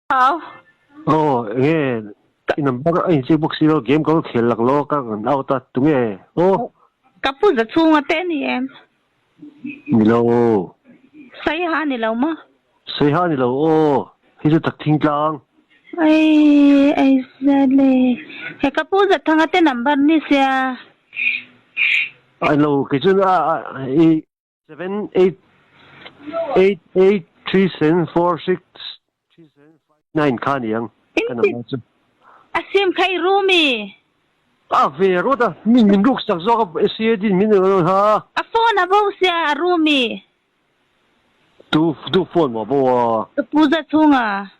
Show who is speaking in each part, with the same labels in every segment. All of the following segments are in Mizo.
Speaker 1: Au.
Speaker 2: Aw enge i number a inchik bawk si lo game ka lo khel lak lo ka rawn out a tunge aw.
Speaker 1: Ka pu za chhunga te ni em?
Speaker 2: Ni lo.
Speaker 1: Saiha ni lo maw?
Speaker 2: Saiha ni lo aw, hei chu tak thing tlang.
Speaker 1: Ai ai zale he ka pu za thanga te number ni sia.
Speaker 2: Ai lo kei chuan a i 7 8 8 8 3 7 4 6 3 7 5 9 kha ni ang ka number chu.
Speaker 1: A sim kha i ru mi?
Speaker 2: A ve rawt a, min min ruk sak zawk a CAD in min rawn ha.
Speaker 1: A phone a bo sia a ru mi?
Speaker 2: Tu tu phone maw bo a?
Speaker 1: Ka pu za chhung a.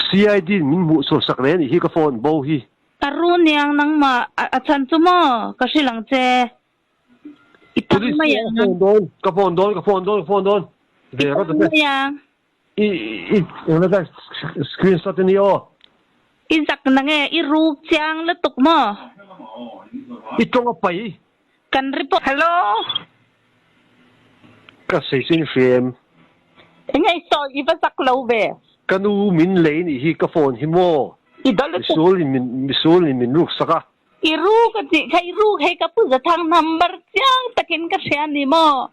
Speaker 2: CID in min hmuh chhuah sak reng anih hi ka phone bo hi.
Speaker 1: A ru niang nangmah a chhan chu maw ka hrilh ang che. I tam mai ang.
Speaker 2: Ka phone dawn, ka phone dawn, ka phone dawn, ka phone dawn.
Speaker 1: I tam mai ang.
Speaker 2: I i engla ka screenshot ani aw.
Speaker 1: I zak na nge i ruk chiang lutuk maw?
Speaker 2: I tawng a pai.
Speaker 1: Kan report. Hello.
Speaker 2: Ka sawi chu in hria em?
Speaker 1: Enge i sawi i va zak lo ve.
Speaker 2: Ka nu min lei nih hi ka phone hi maw?
Speaker 1: I dawlh lutuk.
Speaker 2: Misual in min misual in min ruk sak a.
Speaker 1: I ruk a tih kha i ruk hei ka pu Zathang number chiang takin ka hria ni maw?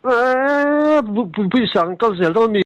Speaker 2: Eee pawisa kan kal zel dawn mi?